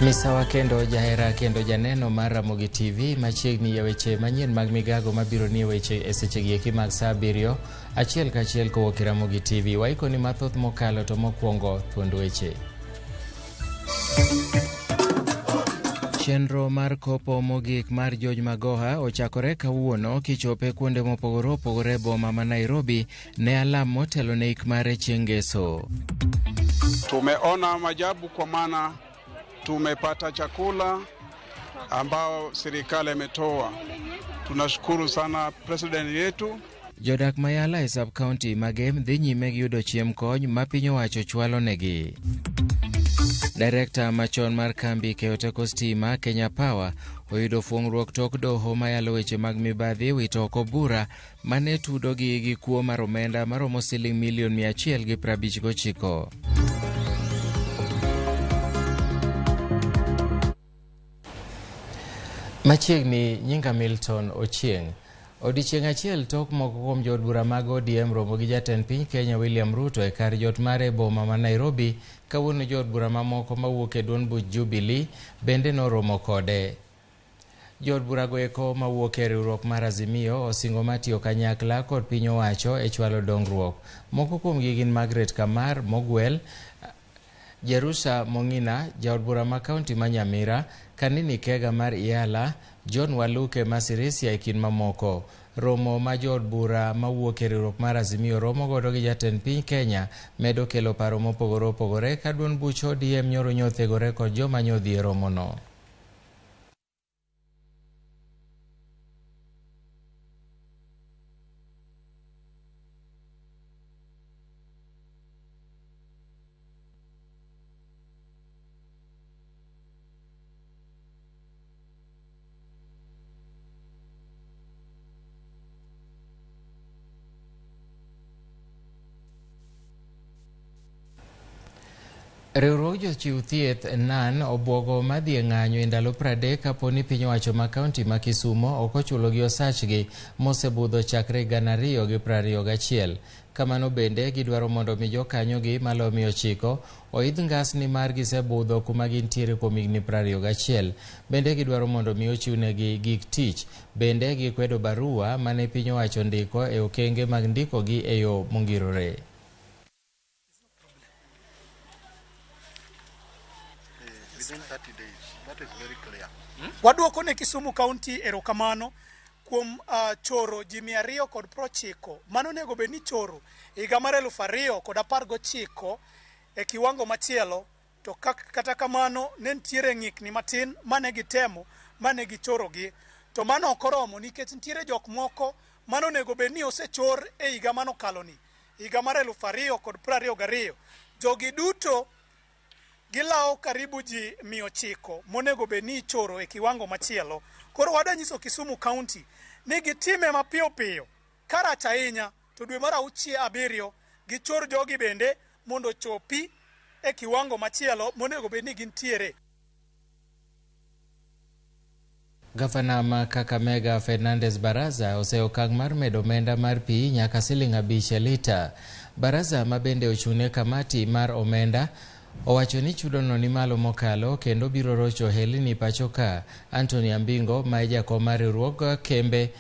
Misawa kendo jahera kendo janeno mar Ramogi TV machiegni e weche manyien mag migago mabiro ni e weche e sechegi eki mag saa abiriyo achiel kachiel kowuok e Ramogi TV. Waikoni mathoth mokalo to mokwongo thuond weche. Chenro mar kopo mogik mar George Magoha ochakore kawuono kichope kuonde mopogore opogore e boma ma Nairobi ne alam motelo ne ik mare chieng' Ngeso. Tumeona majabu kwa maana tumepata chakula ambao serikali imetoa. Tunashukuru sana president yetu. Jodak ma Yala e sub county ma Gem dhi nyime gi yudo chiemb kony ma piny owacho chwalo negi. Direkta machon mar kambi keyo teko stima Kenya Power oyudo fuong'ruok tok doho mayalo weche mag mibadhi wito oko bura mane tudogi gi kuo mar omenda maromo siling milion 159. Machiegni nyinga Milton Ochieng. Odiechieng' achiel tok moko kuom jood bura mag ODM romo gi jatend piny Kenya William Ruto e kar jot mare e boma ma Nairobi, kawuono jood bura mamoko mawuok e duond buch Jubilee bende noromo kode. Jood burago eko mawuok e riwruok mar Azimio osingo mar tiyo kanyakla kod piny owacho e chwalo dongruok. Moko kuomgi gin Margaret Kamar Mogwel, Jerusha Mong'ina, jaod bura ma kaunti ma Nyamira, Kanini Kega mar Iala, John Waluke ma Sirisia e kind mamoko. Romo ma jood bura mawuok e riwruok mar Azimio romo godo gi jatend piny Kenya medo kelo paro mopogore opogore ka duond buch ODM nyoro nyothegore kod joma nyodhi e romono. Riwruog jochiw thieth NAN obwogo madhi e ng'anyo e ndalo 30 kapo ni piny owacho ma kaunti ma Kisumo ok ochulogi osachgi mosebudho chakre 2021. Kamano bende gidwaro mondo mi jokanyogi maloyo 900 oidh ngas nimar gisebudho kuma gintiere kuom higni 21. Bende gidwaro mondo mi ochiwnegi gik tich. Bende gikwedo barua mane piny owacho ndiko e okenge mag ndikogi e yo mongirore. Within 30 days. That is very clear. Waduoko ne Kisumu County erokamano kuom choro ji 290 mano onego bed ni choro higa mar 2019 e kiwango machielo, to kata kamano ne nitiere ng'ikni matin mane gitemo mane gichorogi, to mano ok oromo nikech nitiere jok moko mano onego bed ni osechor e higa manokaloni, higa mar 2022. Jogi duto gilawo karibu ji 900 monego bed ni ichoro e kiwango machielo. Koro wadwa nyiso Kisumu County ni gitime mapiyo piyo, karach ahinya to dwe mar auchiel abiriyo gichor jogi bende mondo ochopi e kiwango machielo monego bed ni gintiere. Gavana ma Kakamega Fernandez Baraza oseyo okang' mar medo omenda mar pi nyaka siling 5 e lita. Baraza ma bende ochung'ne kamati mar omenda owacho ni chudono ni malo mokalo kendo biro rocho ohelni pacho ka. Anthony Ambingo ma e jakom mar riwruog kembe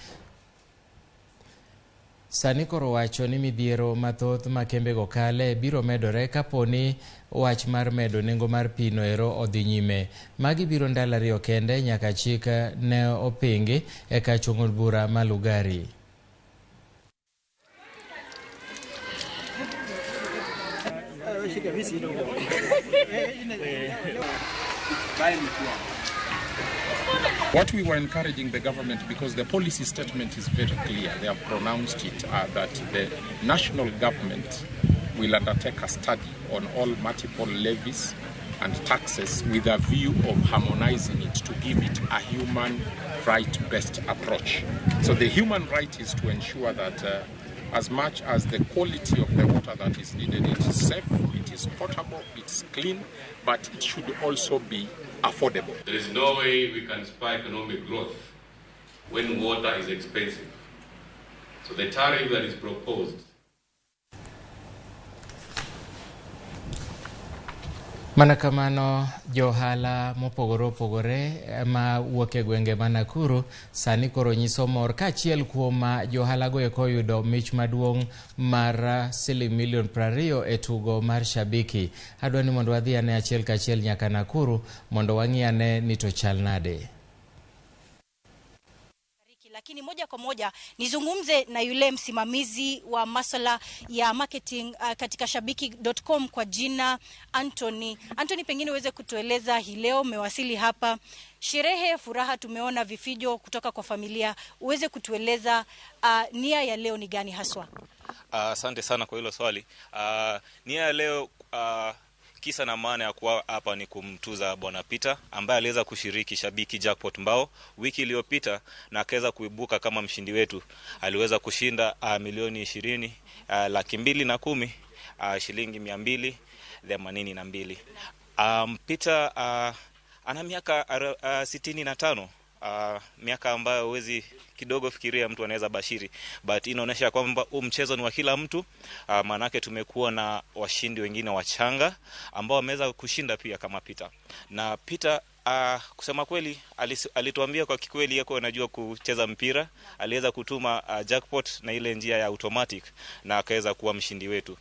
sani koro wacho ni midhiero mathoth ma kembego kale biro medore kapo ni wach mar medo nengo mar pi noero odhi nyime. Magi biro ndalo ariyo kende nyaka chik ne opingi eka chung' od bura ma Lugari. What we were encouraging the government, because the policy statement is very clear, they have pronounced it, that the national government will undertake a study on all multiple levies and taxes with a view of harmonizing it to give it a human right-based approach. So the human right is to ensure that as much as the quality of the water that is needed, it is safe, it is potable, it's clean, but it should also be affordable. There is no way we can spur economic growth when water is expensive. So the tariff that is proposed. Mana kamano johala mopogore opogore ma wuok e gwenge ma Nakuru sani koro nyiso mor kaachiel kuom johala go eko oyudo mich maduong' mar siling milion 20 e tugo mar Shabiki. Adwa ni mondo wadhi ane achiel kachiel nyaka Nakuru mondo wang'i ane ni to chal nade. Lakini moja kwa moja nizungumze na yule msimamizi wa masuala ya marketing katika shabiki.com kwa jina Anthony. Anthony, pengine uweze kutueleza hii leo umewasili hapa, sherehe, furaha, tumeona vifijo kutoka kwa familia, uweze kutueleza nia ya leo ni gani haswa? Asante sana kwa hilo swali. Nia ya leo kisa na maana ya kuwa hapa ni kumtuza Bwana Peter ambaye aliweza kushiriki Shabiki Jackpot Mbao wiki iliyopita na akaweza kuibuka kama mshindi wetu. Aliweza kushinda milioni 20, 210,000, shilingi 282. Peter ana miaka 65. Miaka ambayo huwezi kidogo fikiria mtu anaweza bashiri, but inaonyesha kwamba huu mchezo ni wa kila mtu. Maanake tumekuwa na washindi wengine wachanga ambao wameweza kushinda pia kama Peter. Na Peter kusema kweli alituambia kwa kikweli yeye anajua kucheza mpira, aliweza kutuma jackpot na ile njia ya automatic na akaweza kuwa mshindi wetu.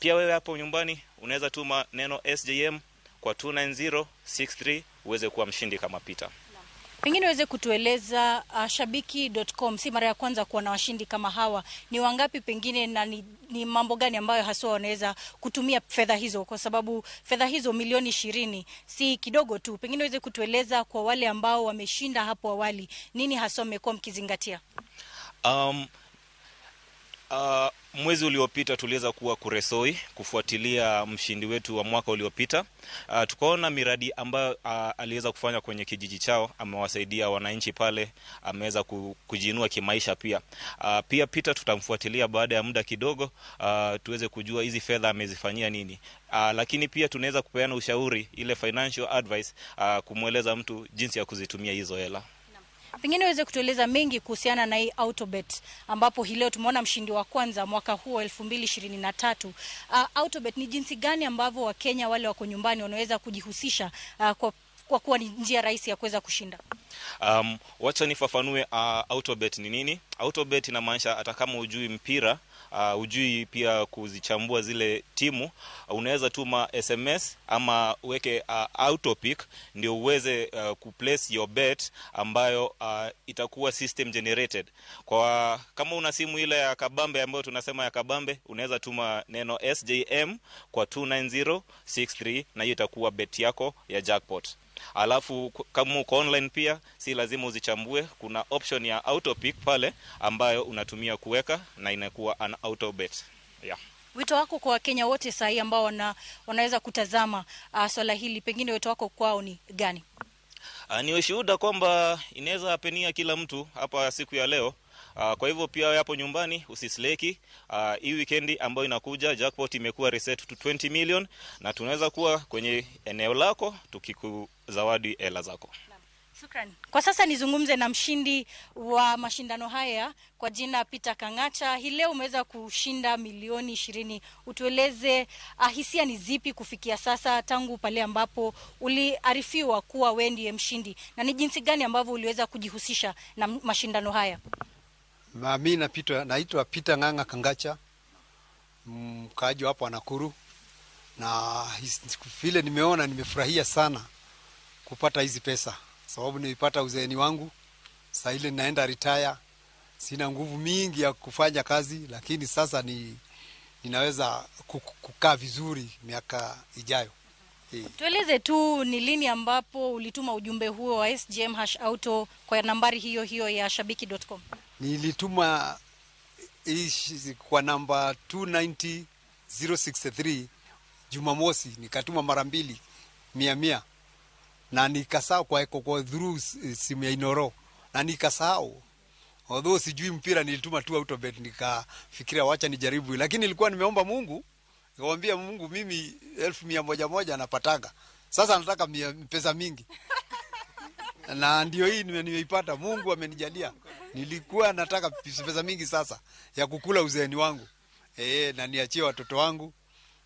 Pia wewe hapo nyumbani unaweza tuma neno SJM kwa 29063 uweze kuwa mshindi kama Peter. Pengine uweze kutueleza shabiki.com si mara ya kwanza kuwa na washindi kama hawa, ni wangapi pengine na ni mambo gani ambayo haswa wanaweza kutumia fedha hizo, kwa sababu fedha hizo milioni 20 si kidogo tu. Pengine uweze kutueleza kwa wale ambao wameshinda hapo awali, nini haswa mmekuwa mkizingatia? Mwezi uliopita tuliweza kuwa Kuresoi kufuatilia mshindi wetu wa mwaka uliopita. Tukaona miradi ambayo aliweza kufanya kwenye kijiji chao, amewasaidia wananchi pale, ameweza kujiinua kimaisha pia. Pia Peter tutamfuatilia baada ya muda kidogo, tuweze kujua hizi fedha amezifanyia nini. Lakini pia tunaweza kupeana ushauri, ile financial advice, kumweleza mtu jinsi ya kuzitumia hizo hela. Pengine uweze kutueleza mengi kuhusiana na hii Autobet ambapo hii leo tumeona mshindi wa kwanza mwaka huu 2023. Autobet ni jinsi gani ambavyo Wakenya wale wako nyumbani wanaweza kujihusisha kwa kuwa ni njia rahisi ya kuweza kushinda? Wacha nifafanue Autobet ni nini. Autobet inamaanisha hata kama hujui mpira, hujui pia kuzichambua zile timu, unaweza tuma SMS ama uweke autopick ndio uweze kuplace your bet ambayo itakuwa system generated. Kwa kama una simu ile ya kabambe ambayo tunasema ya kabambe, unaweza tuma neno SJM kwa 29063 na hiyo itakuwa bet yako ya jackpot. Alafu kama uko online pia si lazima uzichambue, kuna option ya auto pick pale ambayo unatumia kuweka na inakuwa an auto bet. Yeah. Wito wako kwa Wakenya wote sahi ambao wanaweza kutazama swala hili, pengine wito wako kwao ni gani? Ni ushuhuda kwamba inaweza penia kila mtu hapa siku ya leo. Kwa hivyo pia hapo nyumbani usisleki. Hii weekendi ambayo inakuja jackpot imekuwa reset to 20 million na tunaweza kuwa kwenye eneo lako tukikuzawadi hela zako. Shukrani. Kwa sasa nizungumze na mshindi wa mashindano haya kwa jina Peter Kangacha. Hii leo umeweza kushinda milioni 20. Utueleze hisia ni zipi kufikia sasa tangu pale ambapo uliarifiwa kuwa wewe ndiye mshindi, na ni jinsi gani ambavyo uliweza kujihusisha na mashindano haya? Mimi naitwa Peter Ng'ang'a Kangacha, mkaaji hapa Nakuru, na vile nimeona nimefurahia sana kupata hizi pesa, sababu nilipata uzeeni wangu. Sasa ile naenda retire, sina nguvu mingi ya kufanya kazi, lakini sasa ninaweza kukaa vizuri miaka ijayo. Tueleze tu ni lini ambapo ulituma ujumbe huo wa SJM#auto kwa nambari hiyo hiyo ya shabiki.com? Nilituma kwa namba 290063 Jumamosi, nikatuma mara mbili 100 na nikasahau kwa through simu ya Inoro na nikasahau. Although sijui mpira, nilituma tu autobet, nikafikiria wacha nijaribu, lakini nilikuwa nimeomba Mungu, nikamwambia Mungu mimi 1,100 napatanga, sasa nataka pesa mingi. Na ndio hii nimeipata, Mungu amenijalia. Nilikuwa nataka pesa mingi sasa ya kukula uzeeni wangu, na niachie watoto wangu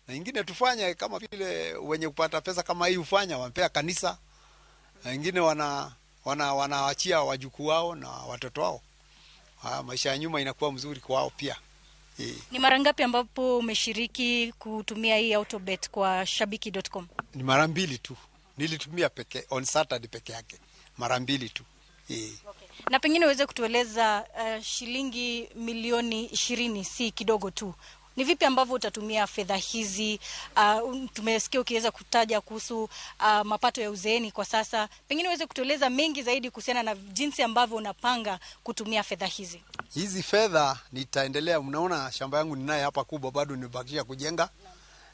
Na ingine tufanye kama vile wenye kupata pesa kama hii hufanya, wampea kanisa. Na wengine wanaachia wajukuu wao na watoto wao. Maisha ya nyuma inakuwa mzuri kwao pia. Ni mara ngapi ambapo umeshiriki kutumia hii Autobet kwa shabiki.com? Ni mara mbili tu. Nilitumia peke on Saturday peke yake. Mara mbili tu. Okay. Na pengine uweze kutueleza shilingi milioni 20 si kidogo tu. Ni vipi ambavyo utatumia fedha hizi? Tumesikia ukiweza kutaja kuhusu mapato ya uzeeni kwa sasa. Pengine uweze kutueleza mengi zaidi kuhusiana na jinsi ambavyo unapanga kutumia fedha hizi. Hizi fedha nitaendelea, mnaona shamba yangu ninaye hapa kubwa, bado nimebakisha kujenga.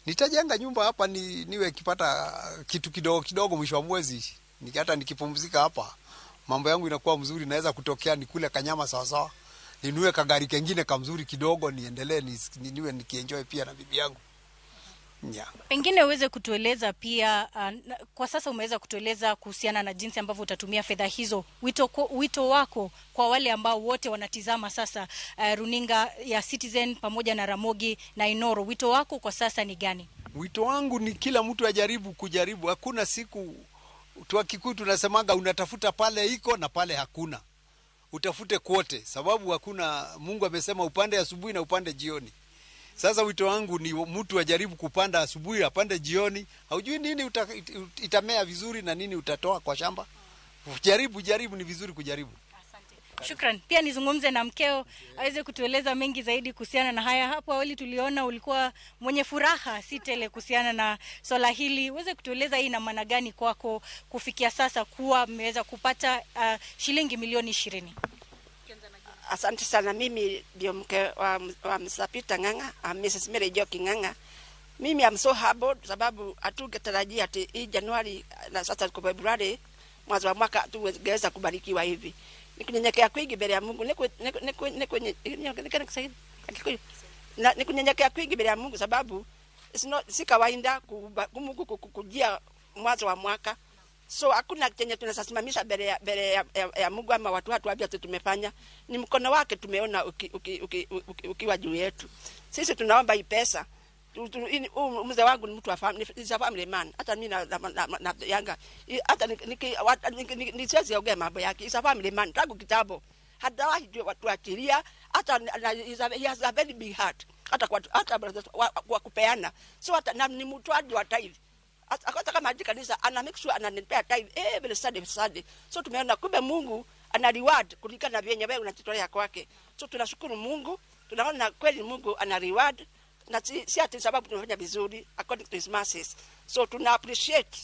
Nitajenga nyumba hapa niwe kipata kitu kidogo kidogo mwisho wa mwezi. Hata nikipumzika hapa mambo yangu inakuwa mzuri, naweza kutokea nikule kanyama sawa sawa. Ninunue kagari kengine kamzuri kidogo, niendelee niwe nikienjoy pia na bibi yangu. Yeah. Pengine uweze kutueleza pia kwa sasa umeweza kutueleza kuhusiana na jinsi ambavyo utatumia fedha hizo. Wito wako kwa wale ambao wote wanatizama sasa runinga ya Citizen pamoja na Ramogi na Inoro, wito wako kwa sasa ni gani? Wito wangu ni kila mtu ajaribu kujaribu. Hakuna siku tu Kikuyu tunasemanga unatafuta pale iko na pale hakuna. Utafute kote, sababu hakuna. Mungu amesema upande asubuhi na upande jioni. Sasa wito wangu ni mtu ajaribu kupanda asubuhi, apande jioni. Haujui nini itamea vizuri na nini utatoa kwa shamba. Jaribu, ni vizuri kujaribu. Asante. Shukran. Pia nizungumze na mkeo aweze kutueleza mengi zaidi kuhusiana na haya. Hapo awali tuliona ulikuwa mwenye furaha si tele kuhusiana na swala hili. Uweze kutueleza hii ina maana gani kwako kufikia sasa kuwa mmeweza kupata shilingi milioni 20? Asante sana. Mimi ndio mke wa Mr. Peter Ng'ang'a, Mrs. Mary Njoki Ng'ang'a. Mimi am so humbled sababu hatugetarajia ati hii Januari na sasa kwa Februari mwanzo wa mwaka tungeweza kubarikiwa hivi. Nikunyenyekea kwingi mbele ya Mungu, nikunyenyekea kwingi mbele ya Mungu sababu si kawaida Mungu kukujia mwanzo wa mwaka. So hakuna chenye tunasimamisha mbele ya Mungu ama watu wapi tumefanya. Ni mkono wake tumeona ukiwa juu yetu. Sisi tunaomba hii pesa. Mzee wangu ni mtu wa family, is a family man. Hata mimi na Yanga, hata nisiwezi ongea mambo yake. Is a family man tangu kitambo. Hadawahi tuachilia, hata he has a very big heart. Hata kwa kupeana. So hata na ni mtu wa tithe. Hata kama haji kanisa ana make sure ananipea tithe every Sunday. So tumeona kumbe Mungu ana reward kulingana na vyenye wewe unajitolea kwake. So tunashukuru Mungu, tunaona kweli Mungu ana reward na si ati sababu tumefanya vizuri according to his mercies. So tuna appreciate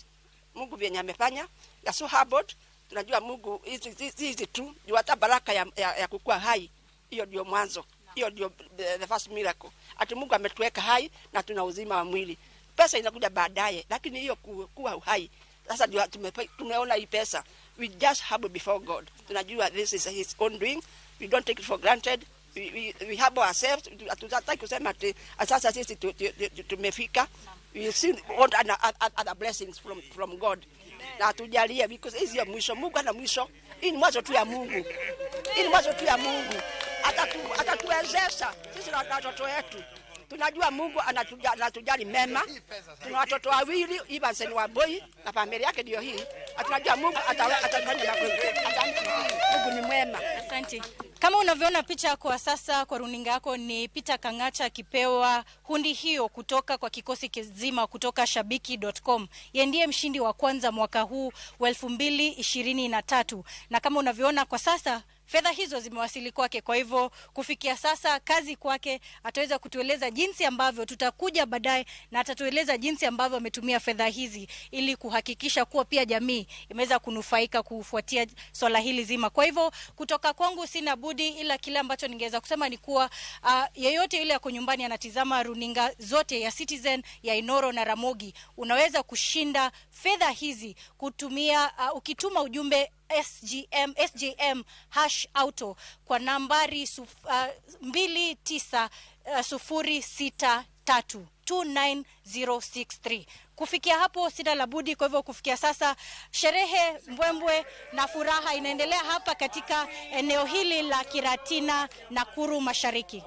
Mungu vyenye amefanya. We are so humbled. Tunajua Mungu hizi tu ndio hata baraka ya kukua hai. Hiyo ndio mwanzo. Hiyo ndio the first miracle. Ati Mungu ametuweka hai na tuna uzima wa mwili. Pesa inakuja baadaye, lakini hiyo kuwa uhai sasa ndio tumeona hii pesa. We just humble before God. Tunajua this is his own doing. We don't take it for granted. We humble ourselves. Hatutaki kusema ati sasa sisi tumefika. We still want other blessings from God. Na atujalie because hizi ya mwisho. Mungu ana mwisho. Hii ni mwanzo tu ya Mungu. Hii ni mwanzo tu ya Mungu. Atatuwezesha sisi na watoto wetu. Tunajua Mungu anatujali mema. Tuna watoto wawili, Ivan Wamboi na familia yake ndio hii. Tunajua Mungu atafanya makuu. Mungu ni mwema. Asante. Kama unavyoona picha kwa sasa kwa runinga yako ni Peter Kang'acha akipewa hundi hiyo kutoka kwa kikosi kizima kutoka shabiki.com. Yeye ndiye mshindi wa kwanza mwaka huu wa 2023. Na kama unavyoona kwa sasa fedha hizo zimewasili kwake. Kwa hivyo kufikia sasa kazi kwake, ataweza kutueleza jinsi ambavyo tutakuja baadaye na atatueleza jinsi ambavyo ametumia fedha hizi ili kuhakikisha kuwa pia jamii imeweza kunufaika kufuatia swala hili zima. Kwa hivyo kutoka kwangu sina budi ila kile ambacho ningeweza kusema ni kuwa yeyote yule yako nyumbani anatizama runinga zote ya Citizen, ya Inoro na Ramogi, unaweza kushinda fedha hizi kutumia ukituma ujumbe SGM #auto kwa nambari 29063 29063. Kufikia hapo sina la budi. Kwa hivyo kufikia sasa sherehe, mbwembwe na furaha inaendelea hapa katika eneo hili la Kiratina, Nakuru Mashariki.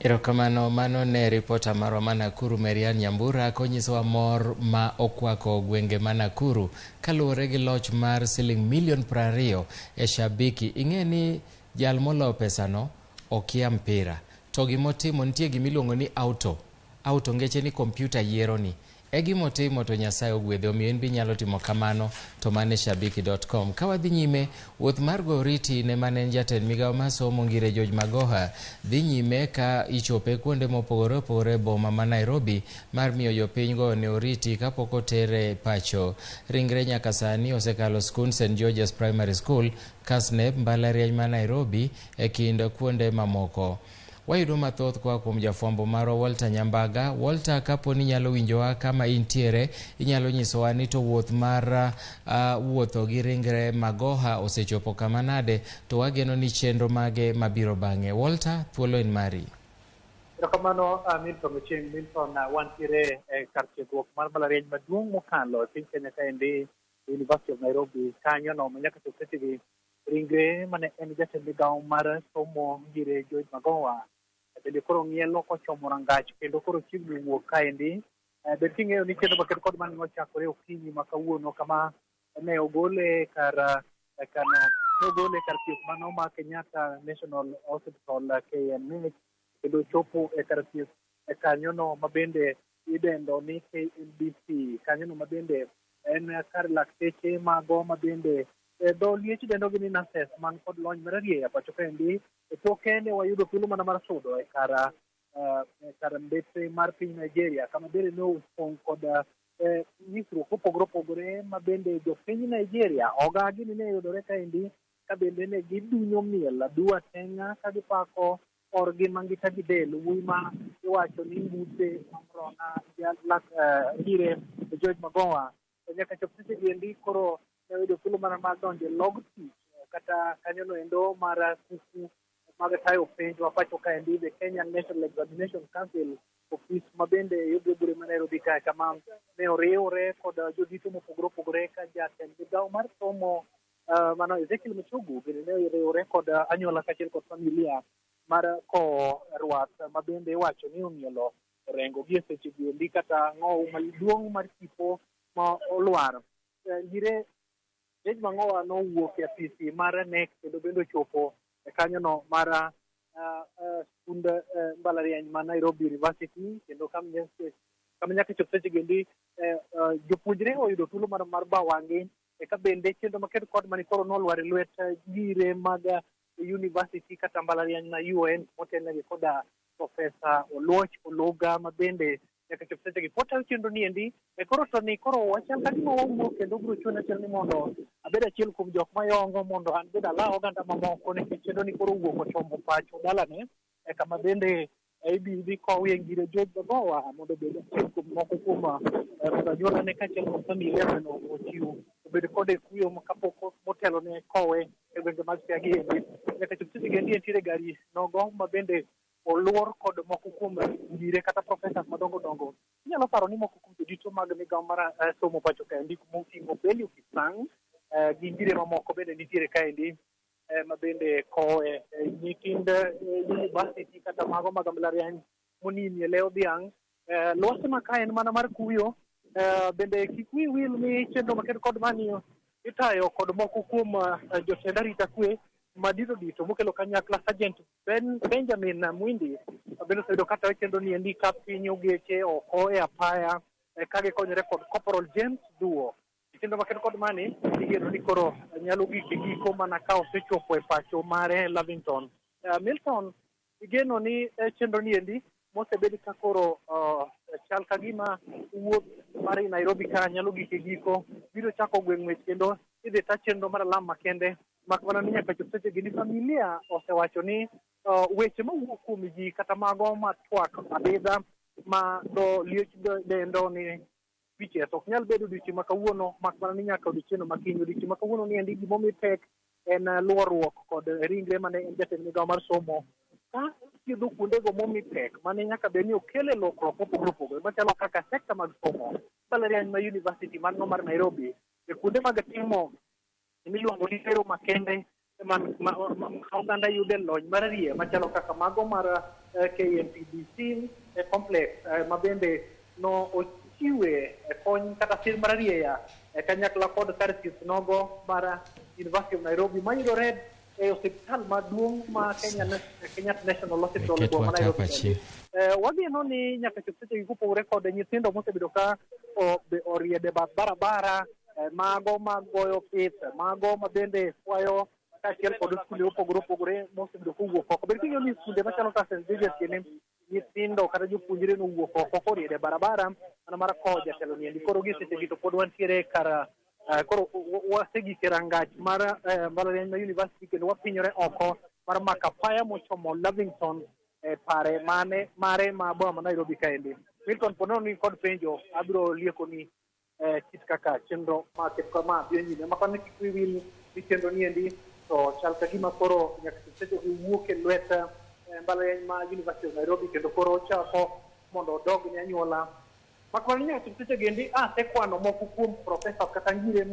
Erokamano, mano ne ripota marwa ma Nakuru Marian Nyambura konyisowa mor ma okwako gwenge ma Nakuru kaluwore gi loch mar siling milion 20 e Shabiki. Ing'e ni jal moloyo pesano okia mpira to gimotimo nitie gimiluongo ni auto auto ngeche ni kompyuta yieroni e gimotimo to Nyasaye ogwedhe, omiyo in be inyalo timo kamano to mano e shabiki.com. Ka wadhi nyime, wuoth mar go oriti ne mane en jatend migawo mar somo Ngire George Magoha dhi nyime ka ichope kuonde mopogore opogore e boma ma Nairobi mar miyo jopiny goyo ne oriti kapok otere pacho. Ringre nyaka sani osekalo skund St George's Primary School, Kasneb, mbalariany ma Nairobi e kind kuonde mamoko. Wayudo mathoth koa kuom jafwambo marwa Walter Nyambaga. Walter, kapo ni inyalo winjowa kama intiere, inyalo nyisowa ni to wuoth mar wuotho gi ringre Magoha osechopo kama nade, to wageno ni chenro mage mabiro bang'e. Walter, thuolo en mari. Erokamano Milton Ochieng'. Milton, wantiere e kar tiegruok mar mbalariany maduong' mokalo e piny Kenya kaendi, University of Nairobi, kanyono ma nyaka chop sechegi ringre mane en jatend migawo mar somo Ngire George Magoha bende koro ng'ielo kochomo rangach kendo koro chiegni wuok kaendi. Bed king'eyo ni chenro maket kod mane ochakore okinyi ma kawuono kama ne ogole kar kano ne ogole kar thieth mano ma Kenyatta National Hospital KNH kendo chopo e kar thieth kanyono ma bende idendo ni KMBC, kanyono ma bende en kar lakteche mago ma bende dho liech dendo gi ni nurses man kod lony mararieya pacho kaendi. E toke ne wayudo thuolo mana mar sudo e kar mbetre mar piny Nigeria kama bende ne opong' kod nyisruok mopogore opogore ma bende jopiny Nigeria ogagi ni ne yudore kaendi ka bende ne gidunyo miel aduwa teng'a ka gipako orgi mangita gi del wuoyi ma iwacho ni ngute mamrona Ngire George Magoha. Nyaka chop seche gi endi koro ne oyudo thuolo mana mar donjo e log tich kata kanyono endo mar kuku mag tayo penj ma pacho kaendi, the Kenya National Examination Council ofis ma bende yudore bure ma Nairobi kae, kama ne oriwre kod jodito mopogore opogore ka jatend migawo mar somo mano Ezekiel Machogu bende ne oriwre kod anyuola kaachiel kod familia mar kowo rwath ma bende iwacho ni ong'ielo orengo gi e seche gi endi kata ng'owu maduong' mar tipo ma olwar. Ngire George Magoha nowuok e apisi mar KNEC kendo bende ochopo e kanyono mar skund mbalariany ma Nairobi University kendo kama nyaka chop seche gi endi jopuonjre oyudo thuolo mar ba wang'gi eka bende chenro maket kod mani koro nolwar e lwet ngire mag university kata mbalariany ma UoN motelnegi koda Profesa Oluoch Oluga ma bende nyaka chop seche gi pod tayo chenro ni endi. E koro to ni koro wachal ka gima wawuok kendo biro chuna achiel ni mondo abed achiel kuom jok mayongo mondo an bende alaw oganda mamoko nikech chenro ni koro owuok ochomo pacho dalane e kama bende ibiro dhi kowie Ngire George Magoha mondo obed achiel kuom moko kuom mondo anyuolane kaachiel kod familia mondo ochiw obed kode kuyo kapok motelo ne kowe e gwenge mag Siaya gi endi. Nyaka chop seche gi endi entiere gari nogo ma bende oluor kod moko kuom ngire kata professors madongo dongo. Inyalo paro ni moko kuom jodito mag migawo mar somo pacho kaendi moting'o Belio Kisang' gi ngire mamoko bende nitiere kaendi ma bende kowe nyithind university kata mago mag mbalariany monini e lew dhiang'. Lwasi ma ka en mana mar kuyo. Bende kik wiyi wil ni chenro maket kod mani itayo kod moko kuom jotend arita kwe madito dito mokelo kanyakla Sergeant Benjamin Mwindi bende oseyudo ka tayo chenro ni endi ka piny ogeche oko e apaya ka gikonyore kod Corporal James Duo. Chenro maket kod mani igeno ni koro nyalo gik e giko mana ka osechopo e pacho mare Lavington. Milton, igeno ni chenro ni endi mosebed ka koro chal ka gima wuoth mar Nairobi ka nyalo gik e giko biro chako gweng' ng'wech kendo idhi ta chenro mar alam makende mak mana ni nyaka chop seche gi ni familia osewacho ni weche mawuok kuom ji kata mago ma twak abidha ma dho liech dendo ni speeches ok nyal bedo odiochieng' ma kawuono mak mana ni nyaka odiochieng' ma kiny. Odiochieng' ma kawuono ni endi gimomi pek en luorruok kod ringre mane en jatend migawo mar somo ka thiedho kuondego momi pek mane nyaka bed ni okele lokruok mopogore opogore machalo kaka sekta mag somo, mbalariany ma university mano mar Nairobi, e kuonde mag timo miluongo ni bero makende ma oganda yude lony mararieya machalo kaka mago mar KMTDC complex ma bende no ochiwe kony kata sir mar arieya kanyakla kod kar thieth nogo mar University of Nairobi mayudore e osiptal maduong' ma Kenyatta National Hospital e boma ma Nairobi. Wageno ni nyaka chop sechegi kopogore kod nyithindo mosebedo ka oriede bath barabara, mago magoyo pith, mago ma bende kwayo kaachiel kod skunde mopogore opogore mosebedo kowuok oko. Bed king'iyo ni skunde machalo kaka St. Xavier's gini, nyithindo kata jopuonjre nowuok oko koriede barabara mana mar kowo jatelo niendi. Koro gi sechegi to pod wantiere kar koro wasegik e rangach mar mbalariany ma university kendo wapinyore oko mar mako apaya mochomo Lavington pare mane mare ma boma ma Nairobi kaendi. Milton, po nono ni kod penjo, abiro liekoni kit kaka chenro ma ket kama biro nyime. Makoni kik wiyi wil ni chenro niendi to chal ka gima koro nyaka chop sechegi wuok e lwet mbalariany ma University of Nairobi kendo koro ochako mondo odog ne anyuola. Makmana ni nyaka chop sechegi endi asekwano moko kuom professors kata ngire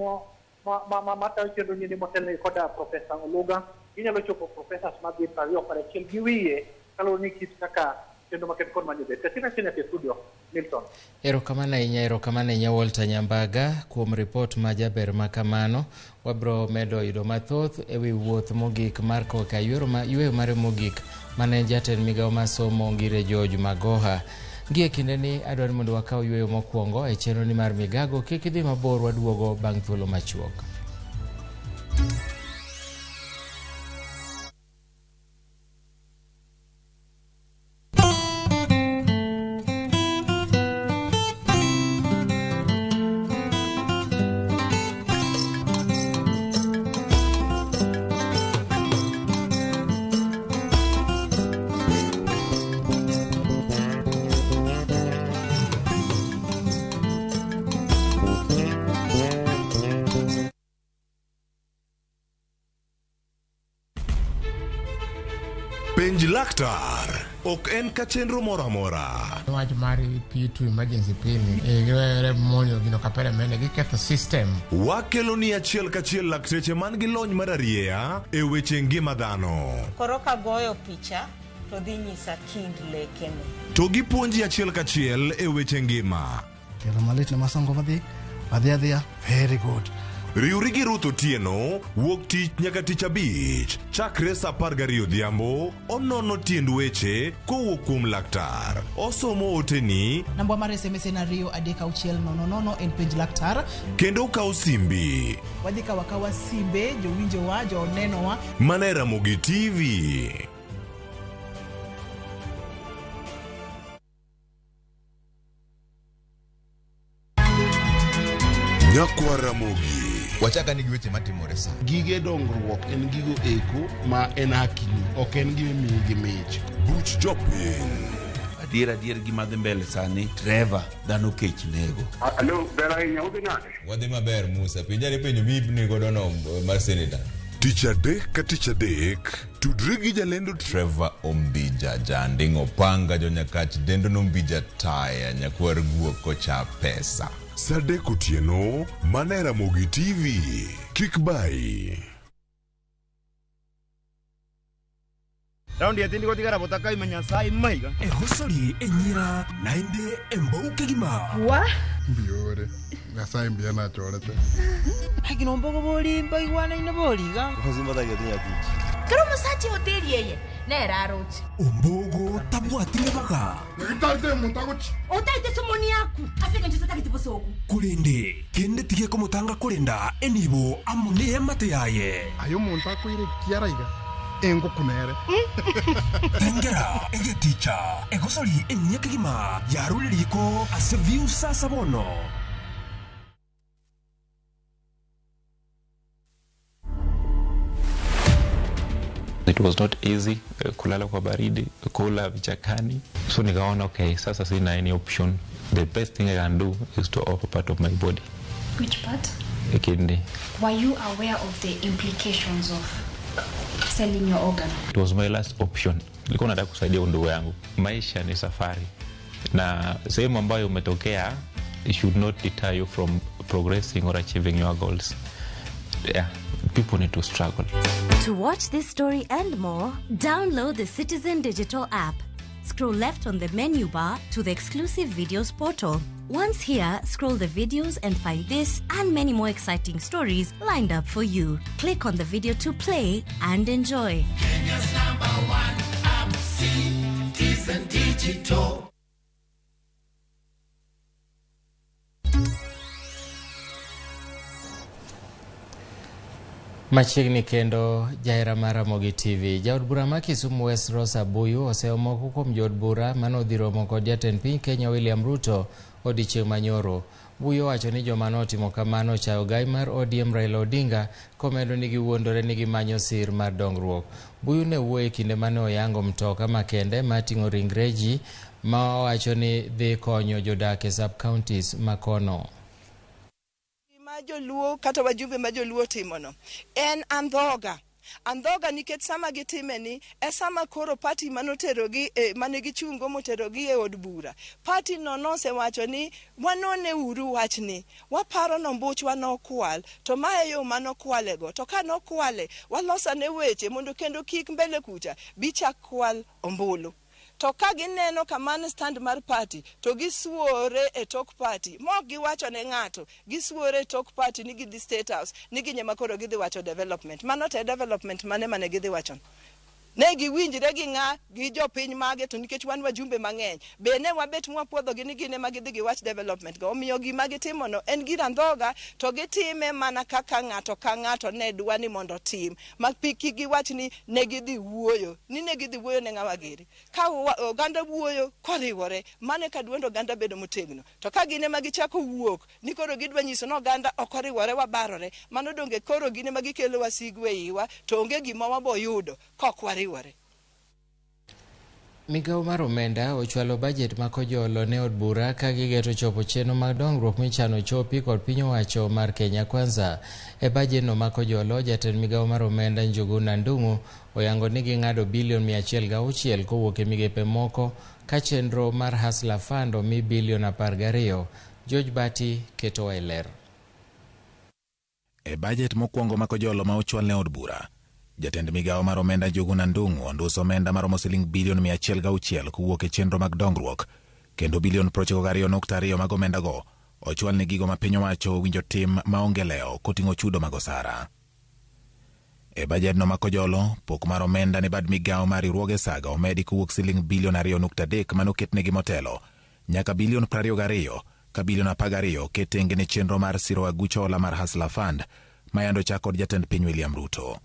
matayo chenro niendi motelnegi koda Professor Oluga. Ginyalo chopo professors madhi 21 gi wiye kaluwore ni kit kaka chenro maket kod manyo bet. Kachiel kachiel nyaka e studio, Milton. Erokamano ahinya Walter Nyambaga kuom ripot ma jaber ma kamano. Wabiro medo yudo mathoth ewi wuoth mogik mar koka yweyo mare mogik mane en jatend migawo mar somo Ngire George Magoha. Gie kindeni adwaro ni mondo wakaw yweyo mokwongo e chenro ni mar Migago. Kik idhi mabor, waduogo bang' thuolo machuok. Penj laktar ok en ka chenro moro amora. Wach mar P2 emergency pill ni giwere monjo gino kapere mene giketho system. Wakelo ni achiel kachiel lakteche man gi lony mar arieya e weche ngima dhano. Koro kagoyo picha to dhi nyisa kind lekene. To gipuonji achiel kachiel e weche ngima. Tielo malit ne masongo madhi adhi adhiya very good. Riwri gi Ruth Otieno wuok tich nyaka tich abich chakre saa 12 odhiambo onono tiend weche kowuok kuom laktar. Osomo oteni Namba mar SMS en 2 3 6 0 0 en penj laktar. kendo okawo simbi Wadhi kawo akawa simbe jowinjowa jonenowa. mana e Ramogi TV. Nyakwa Ramogi. Wachaka ni gi weche matimore sa. Gige dongruok en gigo eko ma en hakini, ok en gima imiyi gi mich. Buch jopiny. Adier gima dhi mbele sani, Trevor, dhano kech nego. Alo, ber ahinya, udhi nade? Wadhi maber Musa, penjane penjo miibni godo no mar seneta. Tich adek ka tich adek, tudri gi jalendo Trevor Ombija, janding' opanga jonyakach dendo nombija taya nyakwar guok kocha pesa. Saa 3 otieno, mana e Ramogi TV. Kik bayi. Raundi etindi gotigara botakaima Nyasaye maiga. Ehosori enyira naende embouke gima. Wa? Mbiore. Nyasaye mbiya nachorete. Agino mbogo bolimba igwana ine boliga. Kero musachi hoteli yeye nera aroche. Ombogo tabwatire baga. Ngitate muntagochi. Otaite somoni yaku. Aseke ncho tatagete bosoku. Kurinde kende tige komutanga kurinda enibo amune emate yaye. Ayo muntu akwire kiaraiga. Engo kunere. Tengera egeticha egosori enyekigima yaruririko ase view sasa bono. It was not easy, kulala kwa baridi, kula vichakani. So nikaona okay, sasa sina any option. The best thing I can do is to offer part of my body. Which part? A kidney. Were you aware of the implications of selling your organ? It was my last option. Nilikuwa nataka kusaidia ndugu yangu. Maisha ni safari. Na sehemu ambayo umetokea, it should not deter you from progressing or achieving your goals. Yeah, people need to struggle. To watch this story and more, download the Citizen Digital app. Scroll left on the menu bar to the exclusive videos portal. Once here, scroll the videos and find this and many more exciting stories lined up for you. Click on the video to play and enjoy. Kenya's number one app, Citizen Digital. Machiegni kendo jahera mar Ramogi TV. Jaod bura ma Kisumu West Rosa Buyu oseomo moko kuom jood bura mane odhi romo kod jatend piny Kenya William Ruto odiechieng' manyoro. Buyu owacho ni joma notimo kamano ochayo gai mar ODM Raila Odinga komedo ni giwuondore ni gimanyo sir mar dongruok. Buyu ne wuoyo e kinde mane oyango mtoka makende mating'o ringre ji ma owacho ni dhi konyo jodak e sub-counties makono. Ma joluo kata wajumbe ma joluo timono en andhoga. Andhoga nikech sama gitime ni e sama koro party manoterogi mane gichungo moterogi e od bura. Party no nosewacho ni wanone uru wachni, waparo nombuchwa nokwal, to mae yo manokwalego, to ka nokwale walosane weche mondo kendo kik mbele kucha bichak kwal ombulu. To ka gineno kamano stand mar party to gisuore e tok party, mok giwacho ne ng'ato, gisuore e tok party ni gidhi State House, ni ginyema koro gidhi wacho development. Mano te development mane mane gidhi wacho? Ne giwinjre gi ng'a, gi jopiny mage, to nikech wan wajumbe mang'eny, be ne wabet mwapuodhogi ni gin ema gidhi giwach development go. Omiyo gima gitimono en gir andhoga, to gitime mana kaka ng'ato ka ng'ato ne dwa ni mondo otim. Ma kik giwach ni ne gidhi wuoyo, ni ne gidhi wuoyo ne ng'awa giri. Ka oganda wuoyo koriwore, mano eka duond oganda bedo motegno. To ka gin ema gichako wuok, ni koro gidwa nyiso ni oganda ok oriwore, wabarore, mano donge koro gin ema gikelo wasigu e iwa, to onge gima waboyudo kok wariwore. Migawo mar omenda ochwalo bajet ma kojolo ne od bura ka gigeto chopo chenro mag dongruok michano chopi kod piny owacho mar Kenya Kwanza. E bajet no ma kojolo, jatend migawo mar omenda Njuguna Ndung'u oyango ni ging'ado bilion 106 kowuok e migepe moko ka chenro mar Hustler Fund omi bilion 12. George Bati ketowa e ler. E bajet mokwongo ma kojolo ma ochwal ne od bura, jatend migawo mar omenda Njuguna Ndung'u onduso omenda maromo siling bilion 106 kowuok e chenro mag dongruok, kendo bilion 92.2 mag omendago ochwal ne gigo ma piny owacho owinjo tim maonge lewo koting'o chudo mag osara. E bajedno ma kojolo, pok mar omenda ne bad migawo mar riwruoge saga omedi kowuok siling bilion 2.3 manoketnegi motelo nyaka bilion 22 ka bilion 12 oket tenge ne chenro mar siro aguch hola mar Hustler Fund mayando chak kod jatend piny William Ruto.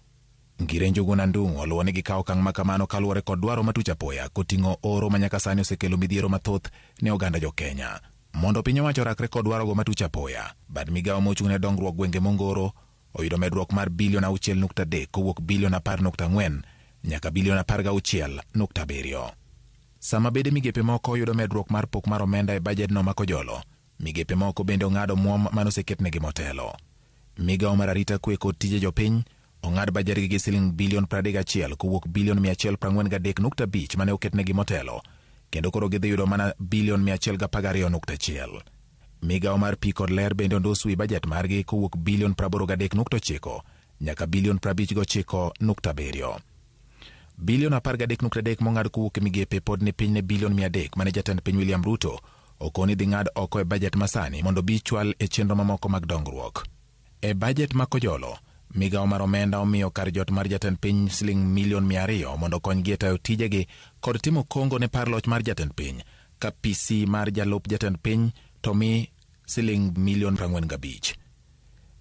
Ngire Njuguna Ndung'u oluwo ni gikawo okang' ma kamano kaluwore kod dwaro matuch apoya koting'o oro ma nyaka sani osekelo midhiero mathoth ne oganda jo Kenya. Mondo piny owacho orakre kod dwarogo matuch apoya, bad migawo mochung' ne dongruok gwenge mongoro oyudo medruok mar bilion 6.3 kowuok bilion 10.4 nyaka bilion 16.7. Sama bede migepe moko oyudo medruok mar pok mar omenda e bajedno ma kojolo, migepe moko bende ong'ado muom manoseketnegi motelo. Migawo mar arita kwe kod tije jopiny ong'ad bajedgi gi siling bilion 31 kowuok bilion 143.5 mane oketnegi motelo, kendo koro gidhi yudo mana bilion 112.1. Migawo mar pi kod ler bende ondos wi bajet margi kowuok bilion 83.9 nyaka bilion 59.7. Bilion 13.3 mong'ad kowuok e migepe pod ni piny ne bilion 300 mane jatend piny William Ruto okoni dhi ng'ad oko e bajet masani mondo bi chwal e chenro mamoko mag dongruok. E bajet ma kojolo, migawo mar omenda omiyo kar jot mar jatend piny siling milion 200 mondo okonygi e tayo tijegi kod timo kongo ne par loch mar jatend piny, ka PC mar jalup jatend piny to mi siling milion 45.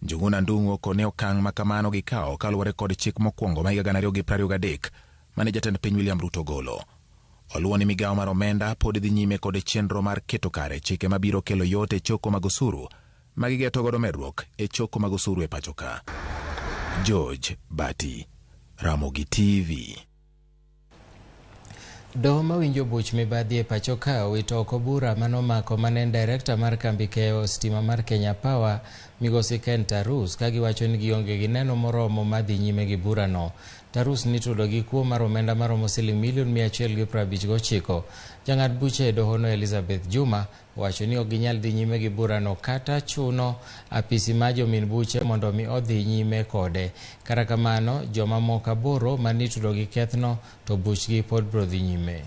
Njuguna Ndung'u okone okang' ma kamano gikawo kaluwore kod chik mokwongo ma higa 2023 mane jatend piny William Ruto ogolo. Oluwo ni migawo mar omenda pod dhi nyime kod chenro mar keto kare chike mabiro kelo yot e choko mag osuru ma gigeto godo medruok e choko mag osuru e pacho ka. George Bati, Ramogi TV. Doho mawinjo buch mibadhi e pacho ka owito oko bura manomako mane en director mar kambi keyo stima mar Kenya Power migosi Ken Tarus ka giwacho ni gionge gi neno moromo madhi nyime gi burano. Tarus nitudo gi kuo mar omenda maromo siling milion 159. Jang'ad buche e dohono Elizabeth Juma owacho ni ok ginyal dhi nyime gi burano kata chuno apisi ma jomin buche mondo mi odhi nyime kode. Kata kamano, joma moko 8 manitudo gi kethno to buchgi pod biro dhi nyime.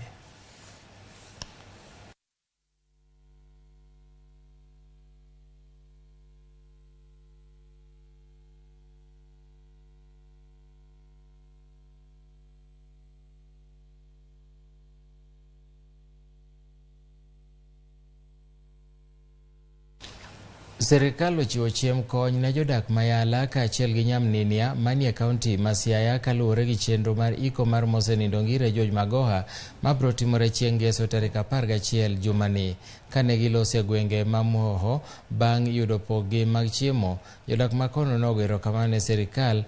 Sirikal ochiwo chiemb kony ne jodak Mayala kaachiel gi Nyamninia manie kaunti ma Siaya kaluwore gi chenro mar iko mar mosenindo Ngire George Magoha mabiro timore chieng' Ngeso tarik 11 jumani. Kane giloso e gwenge ma Muhoho bang' yudo pokgi mag chiemo, jodak makono nogo erokamano ne sirikal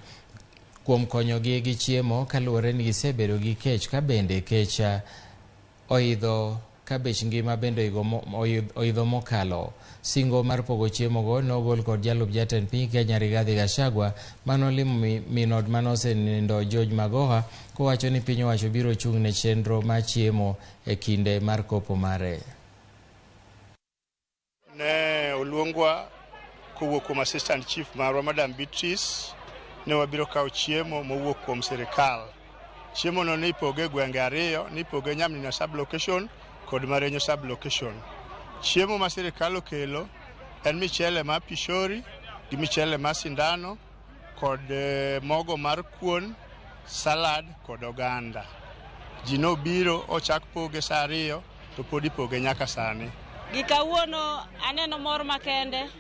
kuom konyogi gi chiemo kaluwore ni gisebedo gi kech ka bende kech oidho ka bech ngima bende oidho mokalo. Singo mar pogo chiemogo nogol kod jalup jatend piny Kenya Rigathi Gachagua manolimo minod manosenindo George Magoha kowacho ni piny owacho biro chung' ne chenro mar chiemo e kinde mar kopo mare. Ne oluongwa kowuok kuom assistant chief marwa Madam Beatrice ne wabiro kawo chiemo mowuok kuom sirikal. Chiemo no ne ipoge e gwenge ariyo, ne ipoge Nyamnina sub-location kod Marenyo sub-location. Chiemo ma sirikal okelo en michele mar pishori gi michele mar sindano kod mogo mar kuon, salad kod oganda. Ji nobiro ochak poge saa 2 to pod ipoge nyaka sani. Gi kawuono aneno mor makende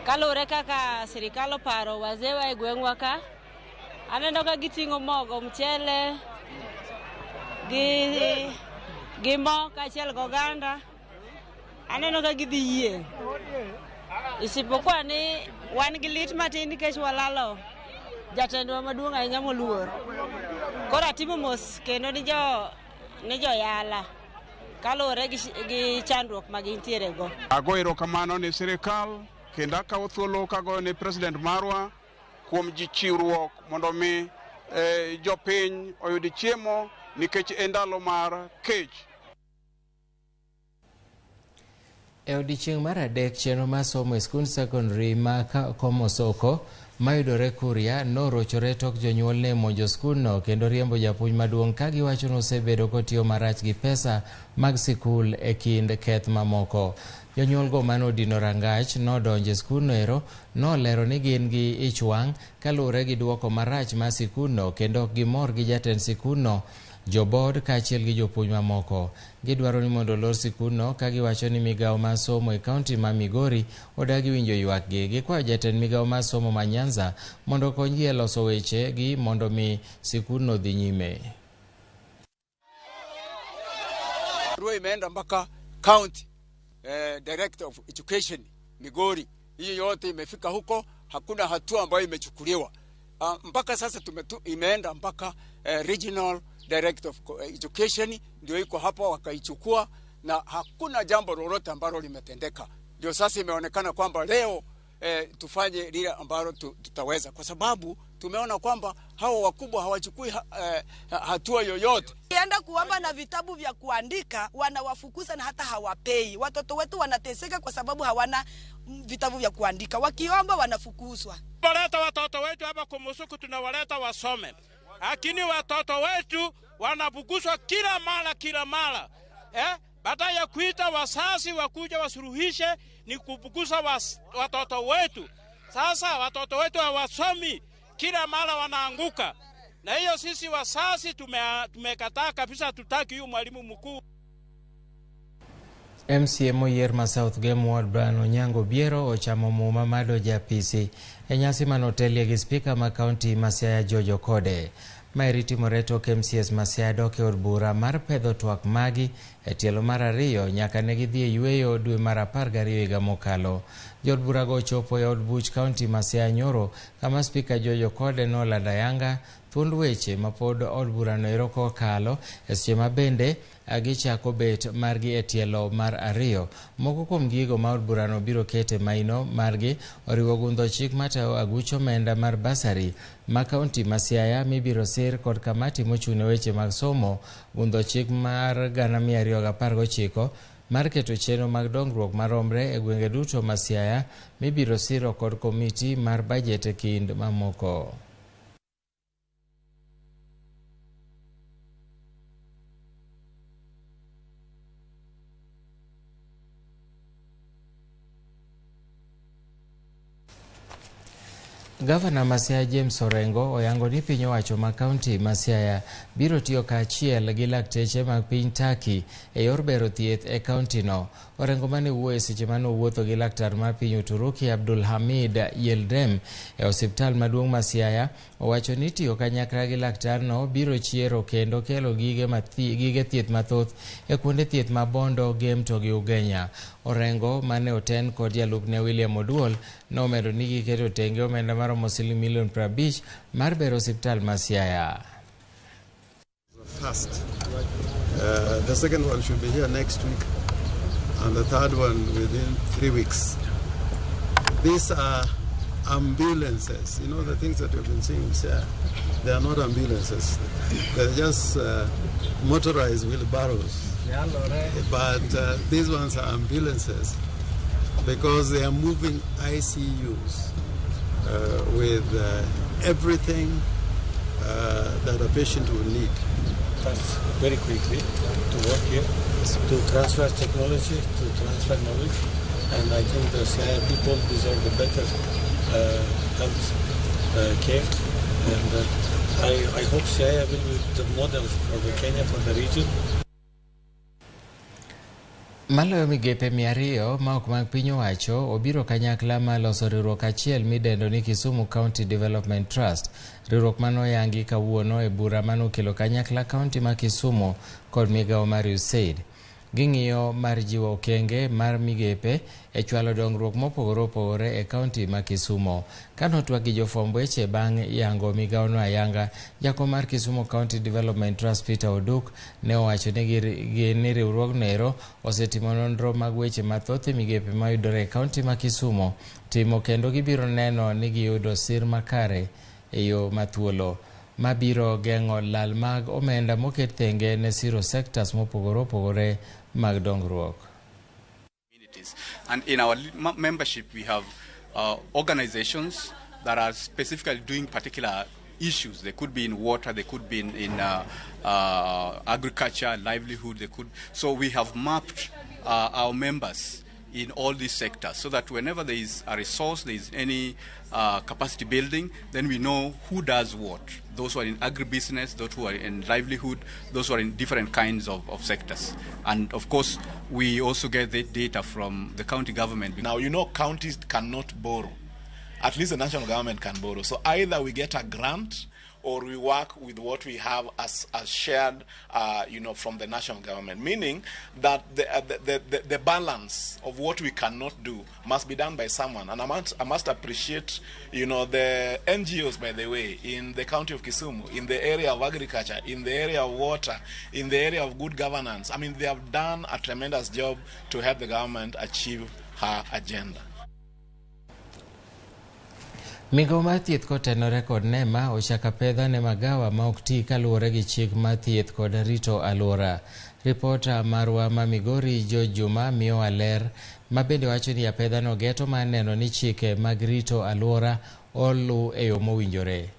kaluwore kaka sirikal oparo wazewa e gweng'wa ka. Aneno ka giting'o mogo, mchele gi mo kaachiel gi oganda. Aneno ka gidhi yie. Isipokuwa ni wan gi lit matin nikech walalo jatendwa maduong' ahinya moluor. Koro atimo mos kendo ni joyala kaluwore gi chandruok ma gintiere go. Ago erokamano ne sirikal kendo akawo thuolo kagoyo ne president marwa kuom ji chiwruok mondo mi jopiny oyud chiemo nikech en ndalo mar kech. E odiechieng' mar adek, chenro mar somo e skund sekondari ma Komosoko mayudore Kuria norochore tok jonyuol ne monjo skundno kendo riembo japuonj maduong' ka giwacho ni osebedo kotiyo marach gi pesa mag sikul e kind keth mamoko. Jonyuolgo manodino rangach nodonjo e skundno ero nolero ni gin gi ich wang' kaluwore gi duoko marach mar sikundno kendo ok gimor gi jatend sikundno, jobod kaachiel gi jopuonj mamoko. Gidwaro ni mondo olor sikundno ka giwacho ni migawo mar somo e kaunti ma Migori odagi winjo ywakgi. Gikwayo jatend migawo mar somo ma Nyanza mondo okonygi e loso weche gi mondo mi sikundno dhi nyime. Barua imeenda mpaka county director of education Migori. Hiyo yote imefika huko, hakuna hatua ambayo imechukuliwa. Mpaka sasa imeenda mpaka regional director of education ndio iko hapo, wakaichukua na hakuna jambo lolote ambalo limetendeka. Ndio sasa imeonekana kwamba leo tufanye lile ambalo tutaweza, kwa sababu tumeona kwamba hao wakubwa hawachukui hatua yoyote. Kienda kuomba na vitabu vya kuandika wanawafukuza na hata hawapei. Watoto wetu wanateseka kwa sababu hawana vitabu vya kuandika. Wakiomba wanafukuzwa. Waleta watoto wetu hapa Komosoko, tunawaleta wasome. Lakini watoto wetu wanafukuzwa kila mara kila mara. Baada ya kuita wazazi wakuja wasuluhishe ni kufukuza watoto wetu. Sasa watoto wetu hawasomi, kila mara wanaanguka. Na hiyo sisi wazazi tumekataa kabisa, tutaki huyu mwalimu mkuu. MCA moyier ma South Game Ward Brian Onyango Biero ochamo muma mar donjo e apisi e nyasi manotelie gi spika ma kaunti ma Siaya George Okode. Maeri timore tok MCAs ma Siaya dok e od bura mar pedho twak magi e tielo mar ariyo nyaka ne gidhi e yweyo dwe mar 12 higa mokalo. Jood burago ochopo e od buch kaunti ma Siaya nyoro kama spika George Okode nolando ayanga thuond weche mapod od burano ero kokalo e seche ma bende gichako bet margi e tielo mar ariyo. Moko kuom gigo ma od burano biro kete maino margi oriwo gundho chik matayo aguch omenda mar basari ma kaunti ma Siaya mibiro sir kod kamati mochung' ne weche mag somo, gundho chik mar 219 mar keto chenro mag dongruok maromre e gwenge duto ma Siaya mibiro siro kod komiti mar bajet e kind mamoko. Gavana ma Siaya James Orengo oyango ni piny owacho ma kaunti ma Siaya biro tiyo kaachiel gi lakteche mag piny Turkey e yor bero thieth e kaunti no. Orengo mane wuoyo e seche mane owuotho gi laktar mar piny Uturuki Abdulhamid Yildirim e osiptal maduong' ma Siaya owacho ni tiyo kanyakla gi laktarno biro chiero kendo kelo gige thieth mathoth e kuonde thieth ma Bondo, Gem to gi Ugenya. Orengo mane oten kod jalupne William Oduol nomedo ni giketo tenge omenda maromo siling milion 50 mar bero osiptal ma Siaya. First. The second one should be here next week, and the third one within 3 weeks. These are ambulances. You know, the things that you've been seeing in Siaya, they are not ambulances. They're just motorized wheelbarrows. But these ones are ambulances because they are moving ICUs with everything that a patient will need. That's very quickly to work here, to transfer technology, to transfer knowledge, and I think the Siaya people deserve the better health care, and I hope Siaya will be the model for the Kenya, for the region. Maloyo migepe 200 ma ok mag piny owacho obiro kanyakla ma loso riwruok achiel midendo ni Kisumu County Development Trust. Riwruok manoyangi kawuono e bura manokelo kanyakla kaunti ma Kisumu kod migawo mar USAID. Ging'iyo mar jiwo okenge mar migepe e chwalo dongruok mopogore opogore e kaunti ma Kisumu. Kanotwak gi jofwamb weche bang' yango migawono ayanga, jakom mar Kisumu County Development Trust Peter Oduk ne owacho ni riwruogno ero osetimo nonro mag weche mathoth e migepe mayudore e kaunti ma Kisumu timo kendo gibiro neno ni giyudo sir makare e yo mathuolo mabiro geng'o lal mag omenda moket thenge ne siro sectors mopogore opogore mag dongruok. And in our membership we have organizations that are specifically doing particular issues. They could be in water, they could be in agriculture, livelihood, they could. So we have mapped our members in all these sectors so that whenever there is a resource, there is any capacity building, then we know who does what. Those who are in agribusiness, those who are in livelihood, those who are in different kinds of sectors. And of course, we also get the data from the county government. Now, you know, counties cannot borrow. At least the national government can borrow. So either we get a grant or we work with what we have as shared, from the national government, meaning that the balance of what we cannot do must be done by someone. And I must appreciate, the NGOs, by the way, in the county of Kisumu, in the area of agriculture, in the area of water, in the area of good governance. I mean, they have done a tremendous job to help the government achieve her agenda. Migawo mar thieth kotenore kod NEMA ochako apedha ne magawa ma ok ti kaluwore gi chik mar thieth kod rito alwora. Ripota marwa ma Migori George Juma miyowa ler ma bende wacho ni apedhano geto mar neno ni chike mag rito alwora oluw e yo mowinjore.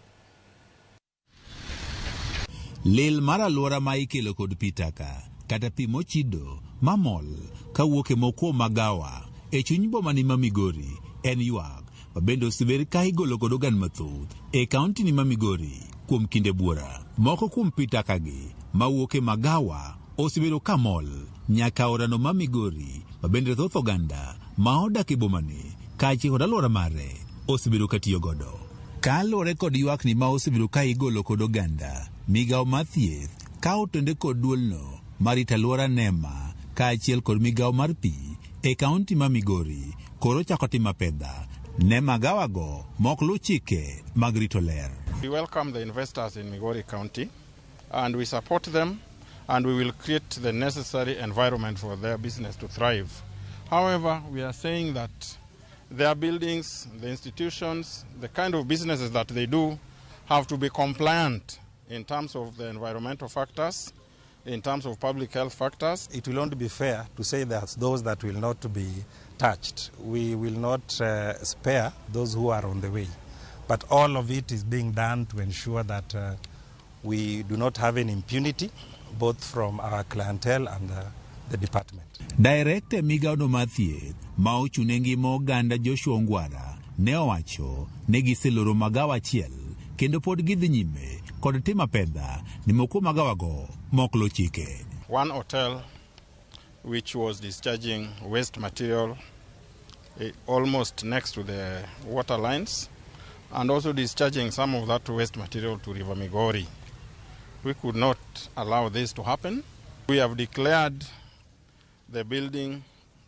Lil mar alwora ma ikelo kod pi taka kata pi mochido mamol kawuok e moko magawa e chuny boma ni ma Migori en ywak mabende osebed ka igolo kod oganda mathoth e kaunti ni ma Migori kuom kinde buora. Moko kuom pi taka gi mawuok e magawa osebedo ka mol nyaka aorano ma Migori mabende thoth oganda ma odak e bomani kaachiel kod alwora mare osebedo ka tiyo godo. Kaluwore kod ywakni ma osebedo ka igolo kod oganda, migawo mar thieth ka otende kod duolno mar rito alwora NEMA kaachiel kod migawo mar pi e kaunti ma Migori koro ochako timo apedha ne magawago mok luw chike mag rito ler. We welcome the investors in Migori County and we support them and we will create the necessary environment for their business to thrive. However, we are saying that their buildings, the institutions, the kind of businesses that they do have to be compliant in terms of the environmental factors, in terms of public health factors. It will not be fair to say that those that will not be touched. We will not spare those who are on the way. But all of it is being done to ensure that we do not have any impunity, both from our clientele and the department. Director migawono mar thieth ma ochung' ne ngima oganda Joshua Ongwara Ne owacho ni giseloro magawa achiel kendo pod gidhi nyime kod timo apedha ni moko magawago mok luw chike. One hotel which was discharging waste material almost next to the water lines and also discharging some of that waste material to River Migori. We could not allow this to happen. We have declared the building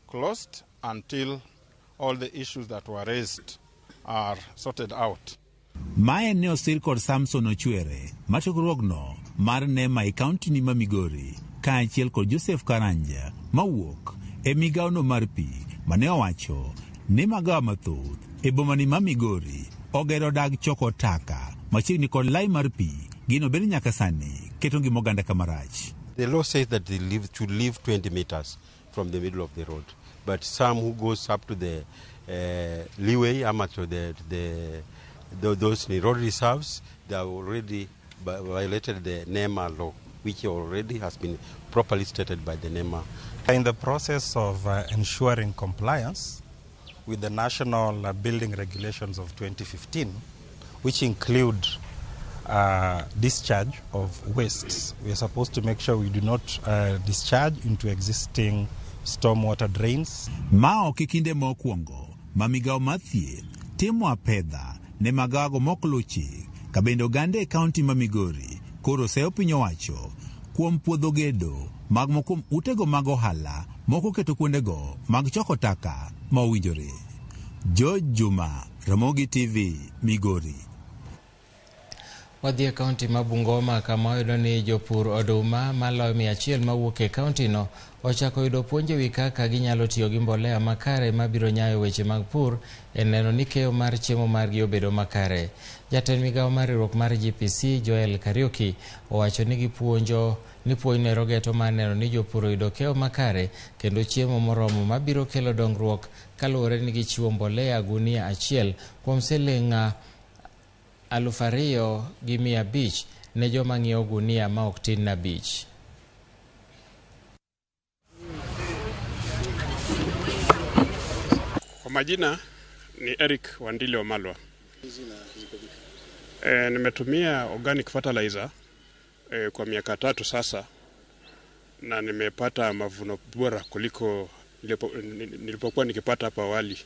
closed until all the issues that were raised are sorted out. Mae ne osir kod Samson Ochwere ma chokruogno mar NEMA e kaunti ni ma Migori kaachiel kod Joseph Karanja mawuok e migawono mar pi mane owacho ni magawa mathoth e bomani ma Migori ogero dag choko taka machiegni kod lai mar pi gino bende nyaka sani keto ngima oganda kama rach. The law says that they should live 20 meters from the middle of the road, but some who goes up to the leeway ama to those road reserves, they have already violated the NEMA law, which already has been properly stated by the NEMA. In the process of ensuring compliance with the National Building Regulations of 2015, which include discharge of wastes, we are supposed to make sure we do not discharge into existing stormwater drains. Ma ok e kinde mokwongo ma migawo mar thieth timo apedha ne magawago mok luw chik ka bende oganda e kaunti ma Migori koro seyo piny owacho kuom puodho gedo mag moko kuom utego mag ohala moko keto kuondego mag choko taka ma owinjore. George Juma, Ramogi TV, Migori. Wadhi e kaunti ma Bungoma kama wayudo ni jopur oduma maloyo 100 mawuok e kauntino ochako yudo puonj e wi kaka ginyalo tiyo gi mbolea makare mabiro nyayo weche mag pur e neno ni keyo mar chiemo margi obedo makare. Jatend migawo mar riwruok mar GPC Joel Kariuki owacho ni gipuonjo ni puonjno ero geto mar neno ni jopur oyudo keyo makare kendo chiemo moromo mabiro kelo dongruok kaluwore ni gichiwo mbolea gunia achiel kuom siling 2,500 ne joma ng'iewo gunia ma ok tin 5. Kwa majina ni Eric Wandile Omalwa. Nimetumia organic fertilizer kwa miaka 3 sasa na nimepata mavuno bora kuliko nilipokuwa nikipata hapo awali.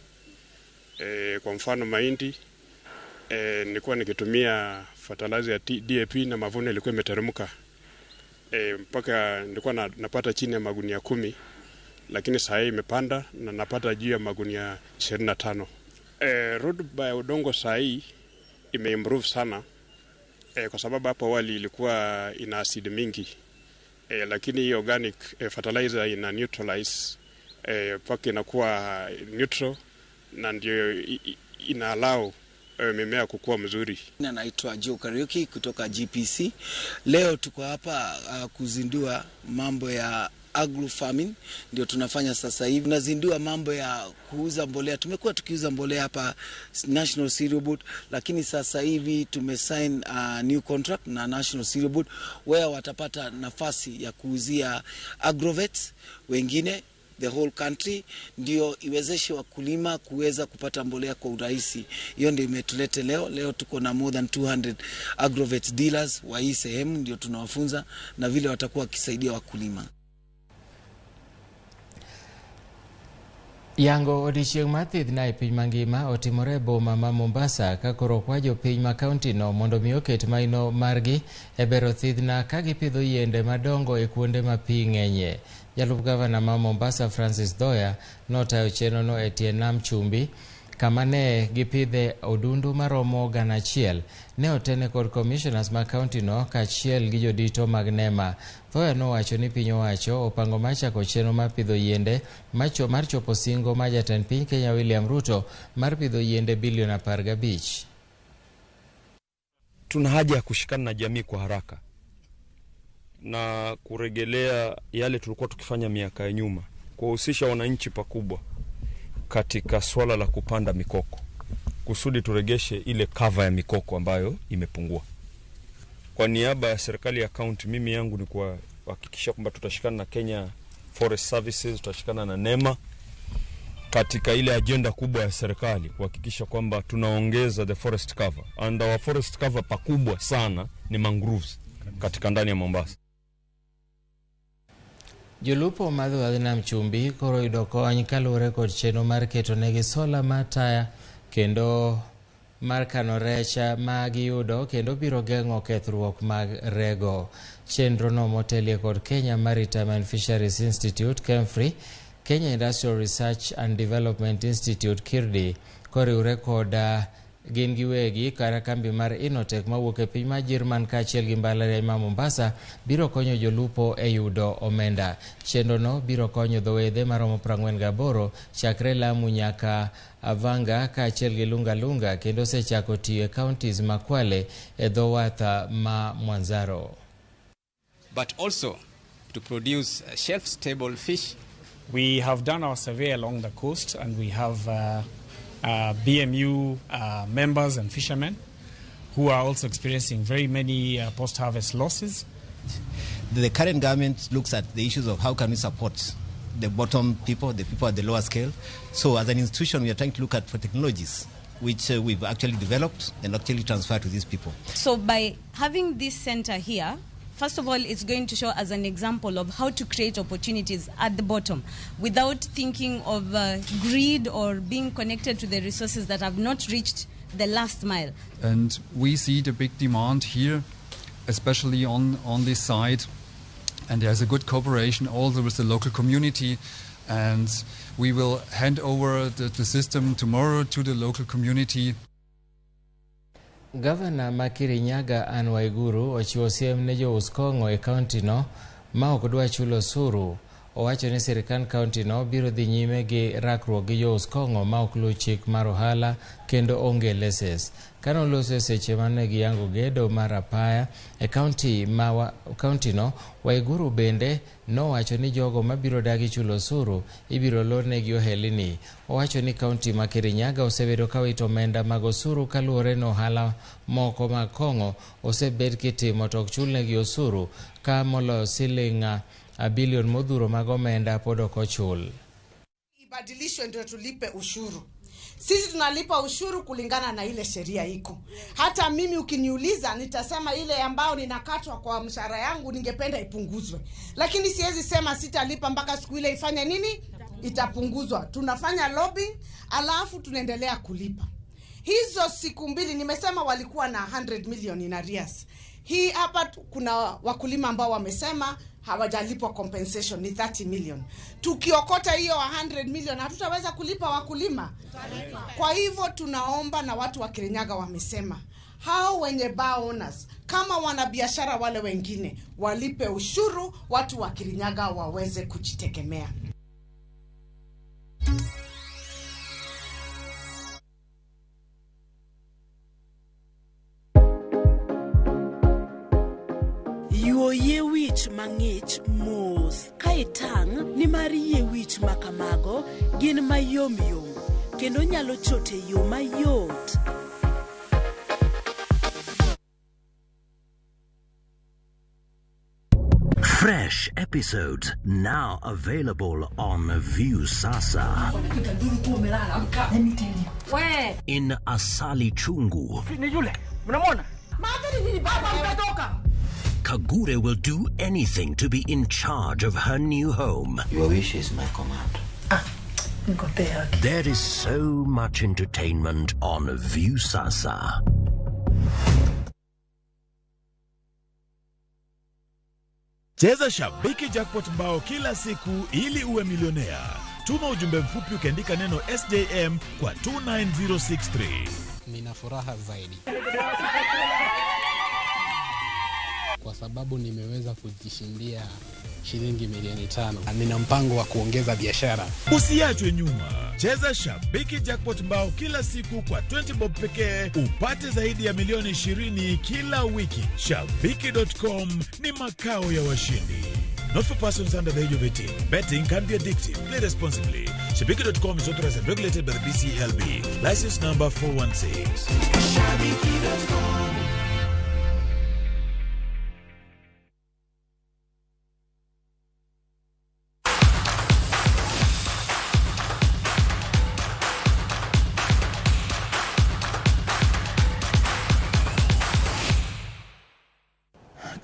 Kwa mfano mahindi, nilikuwa nikitumia fertilizer ya DAP na mavuno ilikuwa imeteremka mpaka nilikuwa napata chini ya magunia 10, lakini sasa hii imepanda na napata juu ya magunia 25. Rutuba ya udongo sasa hii imeimprove sana kwa sababu hapo awali ilikuwa ina acid mingi, lakini hii organic fertilizer ina neutralize mpaka inakuwa neutral na ndio ina allow mimea kukua mzuri. Naitwa Joe Kariuki kutoka GPC. Leo tuko hapa kuzindua mambo ya agro farming, ndio tunafanya sasa hivi. Tunazindua mambo ya kuuza mbolea. Tumekuwa tukiuza mbolea hapa National Cereal Board, lakini sasa hivi tumesign a new contract na National Cereal Board where watapata nafasi ya kuuzia agrovets wengine the whole country, ndio iwezeshe wakulima kuweza kupata mbolea kwa urahisi. Hiyo ndio imetulete leo. Leo tuko na more than 200 agrovet dealers wa hii sehemu, ndio tunawafunza na vile watakuwa wakisaidia wakulima. Yango odiechieng' mar thidhna e piny mangima otimore e boma ma Mombasa ka koro okwa jopiny ma kauntino mondo mi oket maino margi e bero thidhna ka gipidho yiende madongo e kuonde ma pi ng'enyie. Jalup gavana ma Mombasa Francis Dhoya notayo chenrono e tie nam chumbi kama ne gipidhe odundu maromo 1,000. Ne otene kod commissioners ma kauntino kaachiel gi jodito mag NEMA. Thoya nowacho ni piny owacho opango mar chako chenro mar pidho yiende mar chopo singo mar jatend piny Kenya William Ruto mar pidho yiende bilion 15. Tuna haja ya kushikana na jamii kwa haraka na kurejelea yale tulikuwa tukifanya miaka ya nyuma, kuwahusisha wananchi pakubwa katika swala la kupanda mikoko kusudi turegeshe ile cover ya mikoko ambayo imepungua. Kwa niaba ya serikali ya county, mimi yangu ni kuhakikisha kwamba tutashikana na Kenya Forest Services, tutashikana na NEMA katika ile ajenda kubwa ya serikali kuhakikisha kwamba tunaongeza the forest cover, and our forest cover pakubwa sana ni mangroves katika ndani ya Mombasa. Jolupo mar dho wadh nam chumbi koro yudo kony kaluwore kod chenro mar keto negi sola mar taya kendo mar kano rech ma giyudo kendo biro geng'o kethruok mag rego. Chenro no motelie kod Kenya Maritime and Fisheries Institute KEMFRI, Kenya Industrial Research and Development Institute KIRDI koriwre kod gin giwegi kata kambi mar Inotec mawuok e piny mar Jerman kaachiel gi mbalariany ma Mombasa biro konyo jolupo e yudo omenda. Chenro no biro konyo dho wedhe maromo 48 chakre Lamu nyaka Vanga kaachiel gi Lunga Lunga kendo osechako tiyo e counties ma Kwale e dho wath ma Mwanzaro. But also to produce shelf-stable fish. We have done our survey along the coast and we have BMU members and fishermen who are also experiencing very many post-harvest losses. The current government looks at the issues of how can we support the bottom people, the people at the lower scale. So as an institution, we are trying to look at for technologies which we've actually developed and actually transferred to these people. So by having this center here, first of all, it's going to show as an example of how to create opportunities at the bottom without thinking of greed or being connected to the resources that have not reached the last mile. And we see the big demand here, especially on this side. And there's a good cooperation also with the local community. And we will hand over the system tomorrow to the local community. Gavana ma Kirinyaga Anne Waiguru ochiwo siem ne jous kong'o e kaunti no ma ok dwa chulo osuru. Owacho ni sirkand kaunti no biro dhi nyime gi rakruok gi jous kong'o ma ok luw chik mar ohala kendo onge leses. Kane oloso e seche mane giyango gedo mar apaya e kaunti ma kaunti no, Waiguru bende nowacho ni jogo mabiro dagi chulo osuru ibiro lornegi ohelni. Owacho ni kaunti ma Kirinyaga osebedo ka wito omenda mag osuru kaluwore ni ohala moko mag kong'o osebed kitimo to ok chulnegi osuru ka moloyo siling bilion modhuro mag omenda pod ok ochul. Ibadilishwe ndio tulipe ushuru. Sisi tunalipa ushuru kulingana na ile sheria iko. Hata mimi ukiniuliza, nitasema ile ambayo ninakatwa kwa mshahara yangu ningependa ipunguzwe, lakini siwezi sema sitalipa mpaka siku ile ifanye nini, itapunguzwa. Tunafanya lobbying, alafu tunaendelea kulipa. Hizo siku mbili nimesema walikuwa na 100 million in arrears. Hii hapa kuna wakulima ambao wamesema hawajalipwa compensation ni 30 million. Tukiokota hiyo 100 million hatutaweza kulipa wakulima. Kwa hivyo tunaomba, na watu wa Kirinyaga wamesema hao wenye bar owners kama wanabiashara wale wengine walipe ushuru, watu wa Kirinyaga waweze kujitegemea. Yuo yie wich mang'ich mos ka itang' nimar yie wich ma kamago gin mayomyom kendo nyalo chot e yo mayot. Fresh episodes now available on Viusasa. In Asali Chungu, Ni yule mnamwona Kagure will do anything to be in charge of her new home. Your wish is my command. There is so much entertainment on Viusasa. Cheza Shabiki Jackpot mbao kila siku ili uwe milionea. Tuma ujumbe mfupi ukiandika neno SJM kwa 29063. Nina furaha zaidi kwa sababu nimeweza kujishindia shilingi milioni 5. Nina mpango wa kuongeza biashara. Usiachwe nyuma. Cheza Shabiki Jackpot mbao kila siku kwa 20 bob pekee upate zaidi ya milioni 20 kila wiki. Shabiki.com ni makao ya washindi. Not for persons under the age of 18. Betting can be addictive. Play responsibly. Shabiki.com is authorized and regulated by the BCLB. License number 416. Shabiki.com.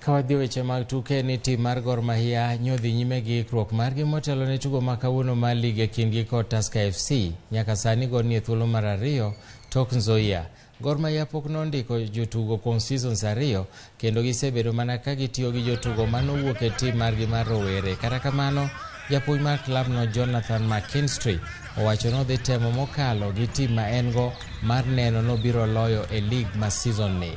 Ka wadhi e weche mag tuke ni tim mar Gor Mahia nyodhi nyime gi ikruok margi motelo ne tugo ma kawuono mar lig e kindgi kod Tusker FC. Nyaka sani Gor nie thuolo mar ariyo tok Nzoia. Gor Mahia pok nondiko jotugo kuom seasons ariyo kendo gisebedo mana ka gitiyo gi jotugo manowuok e tim margi mar rowere. Kata kamano, japuonj mar klabno Jonathan McKinstry owacho ni odhi temo mokalo gi tim ma en go mar neno nobiro loyo e lig ma season ni.